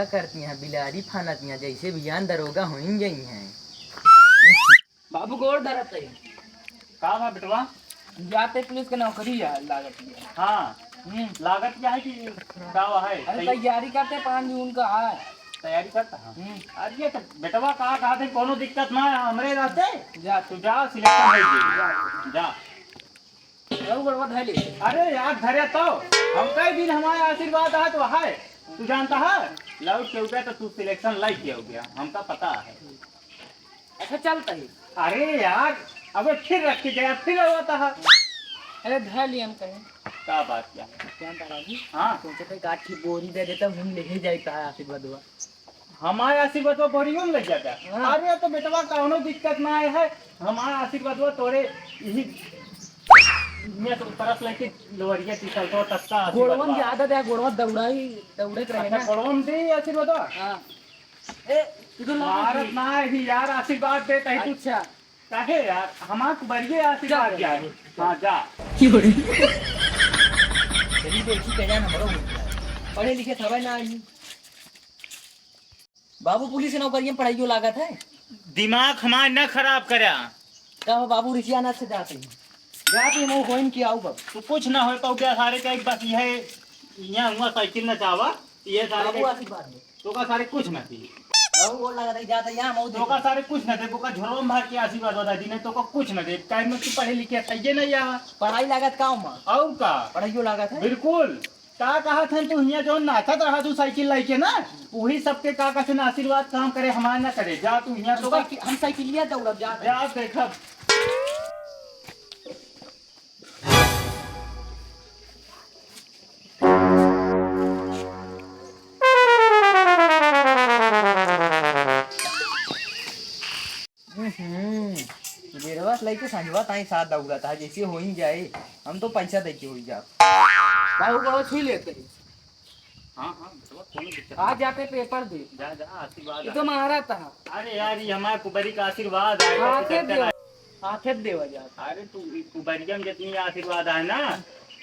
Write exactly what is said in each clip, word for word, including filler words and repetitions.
का करती हैं, बिलारी फानत हैं, जैसे बियान दरोगा होइन गई हैं। बाबू गोड़ धरत है। का बा बेटवा? जाते पुलिस के नौकरी है, लागत है। हाँ। हम्म। लागत क्या है कि का है? अरे सही। तैयारी करते, पाँच जून का है। तैयारी करता है? हम्म। अरे तो बेटवा का कहते, कोनो दिक्कत ना है हमरे रहते। जा। तू जा, सिलेक्शन हो गई। जा। जा। अरे गोड़वा धर ले। अरे यार, धरे तो। हम कई दिन हमारे आशीर्वाद है तो है। तू जानता है? लौट के हो गया तो तू सिलेक्शन लाइक के हो गया। हमका पता है। अच्छा, चलता ही। अरे यार, अबे फिर रख के गया, फिर होता है। अरे धर लिए हम कहीं। का बात क्या है? जानता बाबू? हाँ। सोचे थे, गाठी बोरी दे देता, हम ले ही जाए कहा आशीर्वाद हुआ। हमारे आशीर्वाद में बोरियो में लग जाता। हाँ। अरे तो बेटवा कौनो दिक्कत ना आए है, हमारा आशीर्वाद हुआ तोरे यही में तो परस लेके लोहरिया टीसल तो तत्ता आशीर्वाद गोड़वन हुआ। ज्यादा दे, गोड़वन दौड़ाई, दौड़े के रहे अच्छा, ना। गोड़वन दे आशीर्वाद हुआ। हाँ। ए, तू तो लगा भारत दी। ना ही यार आशीर्वाद दे कहीं तू। अच्छा। काहे यार, हमार कुबरिये आशीर्वाद चल, दिया है। चल। हाँ, जा। चली देखी, कह जाना बड़ो हो गया। पढ़े लिखे थवे ना आई। बाबू, पुलिस के नौकरी में पढ़ाइयो लागत है। दिमाग हमार न खराब करा। का हो बाबू, रिसिया ना से जाते हैं। जाते हैं, वो होइन किया आओ बाबू। तू कुछ ना हो पाऊ क्या सारे का, एक बस यह, यहाँ हुआ साइकिल न चावा, ये सारे बाबू के आशीर्वाद दे। तो का सारे कुछ ना दी। बाबू गोड़ लगा दे, जाते यहाँ मऊ तो का देखो। सारे कुछ ना दे, वो का झोरवा में भर के आशीर्वाद बता दी, नहीं तो का कुछ ना दे। टाइम में तू पढ़े लिखे सही नहीं आवा। पढ़ाई लागत का हो माँ? और का? पढ़ाइयो लागत है। बिल्कुल। का कहत हन तू हियां जौन नाचत रहा तू साइकिल लाइके ना, वही सबके का कहत हन आशीर्वाद काम करे, हमार ना करे। जा तू हियां हम तो का साइकिल, हम साइकिलिया दौड़ब जा। जा देखब। हम्म, बेरवा से लइके संझवा ताई साथ दौड़त है, जैसे हो ही जाए, हम तो पैसा दे के हो ही जाब। बाबू, बाबू छुई लेते हैं। हाँ, हाँ, बेटवा, कोनो दिक्कत आ नहीं। जाते पेपर दे। जा, जा, आशीर्वाद ये तो है। मारा था। अरे यार, ये हमारे कुबरी का आशीर्वाद है, हाँ, कुछ फिर करते दे। नहीं। हाथे देवा जात। अरे तू ई कुबरिया में जितनी आशीर्वाद है ना,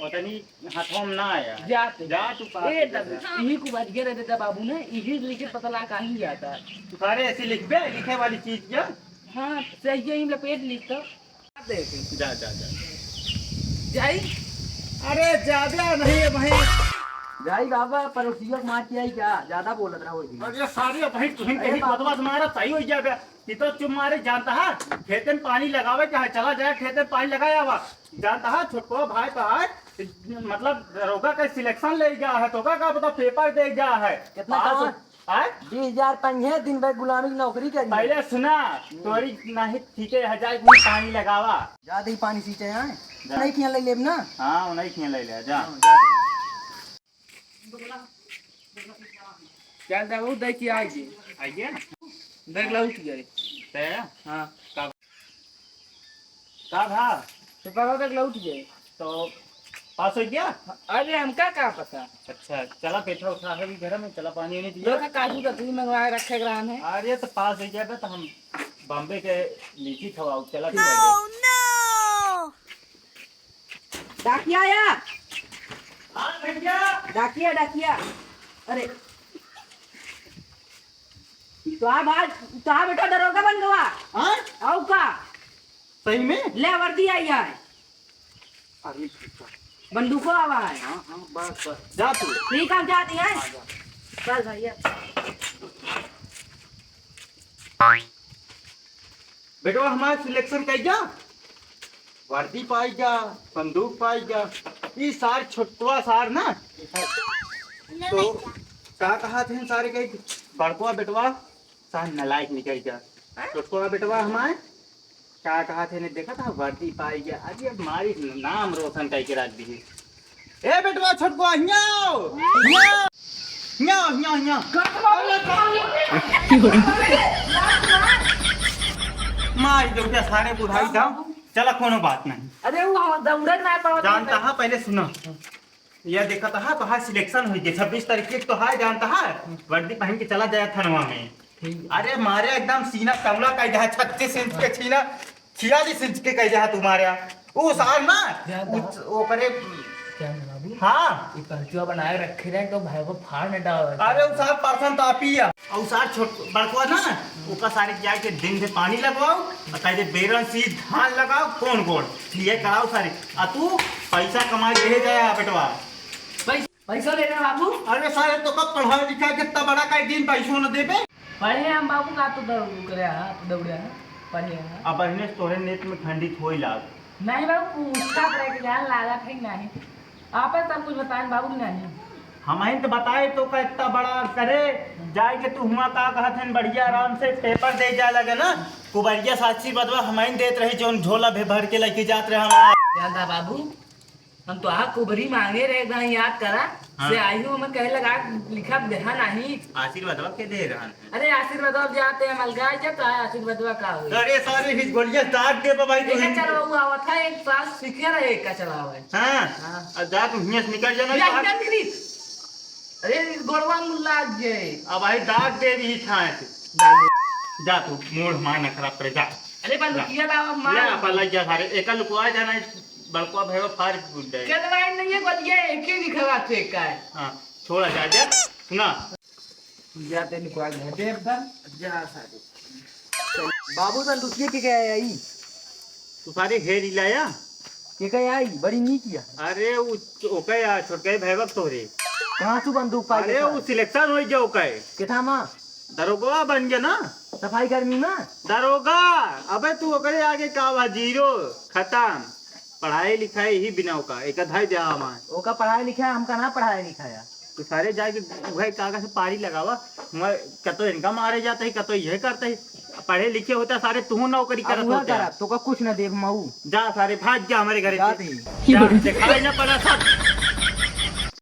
उतनी हाथों में ना आया। जात। जा तू पास ए, हो जा। तब यही कुबरिया रह देता बाबू ने, यही लिखे पता ला कहीं जाता। तू सारे ऐसे लिख बे, लिखे वाली चीज क्या? हाँ, सही है, लपेट लिख तो। जा, जा, जा। जाई? अरे ज्यादा नहीं है भाई। जाई बाबा, पड़ोसियों को मार के आई क्या? ज्यादा बोलत रहा हो जी। अरे सारे भाई, तुम अरे कहीं बाबा। बदमाश मारा, सही हो गया बे। ये तो चुप मारे जानता है, खेते में पानी लगावे का है, चला जाए खेते में पानी लगाए आवा। जानता है, छोटको भाई तो है, मतलब दरोगा का सिलेक्शन ले गया है, तो का, का पता पेपर दे गया है। कितना पास? कहाँ? आय? बीस हजार पंगे दिन भर गुलामी की नौकरी करी। पहले सुना, हम्म। तोरी नहीं ठीक है, जाए कोई पानी लगावा। जा दे पानी सींचे आए। जा। नहीं किया ले लेब ना? हाँ, नहीं किया ले ले, जा। हाँ, जा दे। चल दे, वो देख के आ गए। आ गया? देख ला, उठ गए। ते? हाँ। का? का भा? तो पापा देख ला, उठ गए। तो पास हो गया? अरे, हमका का पता? अच्छा, चला, पेठा उठा है अभी घर में, चला पानी वानी पिया। लोग का काजू कतली मंगवाए रखे के रहन है। अरे, तो पास हो गया तो हम बॉम्बे के लीची खवाओ, चला तू पहले। डाकिया या। हाँ, भैया। डाकिया, डाकिया। अरे। तो आ भाई, तो आ बेटा दरोगा बन गवा। हाँ? आओ का? सही में? ले वर्दी आई है। अरे, ठीक है। बंदूको आवा है। हाँ, हाँ, बस, बस। जा तू। ठीक है, हम जाते हैं। हाँ, जा। चल भैया। बेटवा, हमार सिलेक्शन कइजा, वर्दी पाइजा, बंदूक पाइजा, ई सार छोटवा सार ना, तो का कहत हैं सारे के बड़कवा बेटवा सार नालायक निकइजा। छोटकवा बेटवा हमार का कहत हैं, ने देखत है वर्दी पाइजा, अरे अब मारी नाम रोशन कइके रख दी। ए बेटवा छोटको, हियाँ आओ। हियाँ आओ। हियाँ आओ, हियाँ आओ, हियाँ आओ। मार दो क्या सारे बुढ़ाई जाओ। चला, कोनो बात नहीं। अरे वो हम दौड़े ना पावत जानता है। हाँ, पहले सुना। यह देखा तो है, तो है सिलेक्शन हुई है छब्बीस तारीख की, तो है जानता है, वर्दी पहन के चला जाए थानवा में। ठीक। अरे मारे एकदम सीना कमला का इधर छत्तीस इंच के सीना, छियालीस इंच के कह जा तुम्हारे यहाँ। वो सार ना, क्या उस, था? ओकरे क्या नाम बाबू? हाँ। ये कलचुआ बनाए रखे रहे तो भाई को फाड़ न डाल। अरे उ सार परसन तापी है। और उ सार छोट बड़कवा ना, ओका सारे जाके दिन से पानी लगवाओ और कह दे बेरन सी धान लगाओ, कौन गोड़ ये कराओ सारे। आ तू पैसा कमाई दे जाए बेटवा। पैसा, पैसा लेना बाबू। अरे सारे तो कब पढ़ाई लिखाई कितना बड़ा कई दिन पैसों न देबे। पढ़े हम बाबू का तो दौड़ करे हा, तो दौड़े हा, पढ़े हा। अब बहिने तोरे नेत में खंडित होई लाग। नहीं बाबू, पूछता करे के जान लागत है नहीं। आपन सब कुछ बताएं बाबू की नहीं। हमहिन तो बताए तो का इतना बड़ा करे, जाए के तू हुआ का कहत हन, बढ़िया आराम से पेपर दे जा लगे ना। कुबरिया साक्षी बदवा हमहिन देत रही, जोन झोला भे भर के लेके जात रहे हमार। जानता बाबू, हम तो आ कुबरी मांगे रहे, एक बार याद करा। हाँ। से आई हूँ, हमें कहे लगा, लिखा देहा नहीं। आशीर्वादवा के दे रहन। अरे आशीर्वादवा अब जाते हैं, मलगाए जब तो आशीर्वादवा का होई? अरे सारे हिच गोलियां दाग दे बा भाई तू एका हिंद। चलाऊ आवत है, एक साथ सीखे रहे एका चलावे। हाँ। हाँ। अब जा तू हियां से निकल जाना ये बाहर। हियां निकली। अरे इस गोड़वा में लाग गए। अब भाई दाग दे भी था ऐसे। दाग दे। जा तू मूड हमार न खराब करे, जा। अरे बंदूकिया लावा मार। ले अपन लग जा सारे, एका लुकवा जाना, बड़कवा भैया फाड़ फूट जाए। चलवाई नहीं है, बस ये एक ही लिखवा थे का है। हाँ, छोड़ा जा, जा। सुना। जाते निकल गए, दे एकदम। जा सारे। बाबू तन दूसरे के क्या आई? तू सारे घेर ही लाया? के कहे आई? बड़ी नीक या। अरे, उ, ओके यार, छोटके भैया तोरे। कहाँ तू बंदूक पाई अरे, के उ साथ? सिलेक्शन होई गया ओके। के था माँ? दरोगा बन गया ना। सफाई कर्मी माँ? दरोगा। अबे, तू ओकरे आगे का बा? जीरो। खत्म। पढ़ाई लिखाई ही बिना ओका, एक अधाई देहा माँ। ओका पढ़ाई लिखाई, हमका ना पढ़ाई लिखाया। तो सारे जाके उहे कागज से पारी लगावा, हुआ कतो इनका मारे जाता है, कतो यह करता है। पढ़े लिखे होता सारे, तू नौकरी अब करत हुआ होता। करा, तो का कुछ ना देव मऊ। जा सारे, भाग जा हमारे घरे जात से। ही। जा, दिखाई ना पड़ा सब।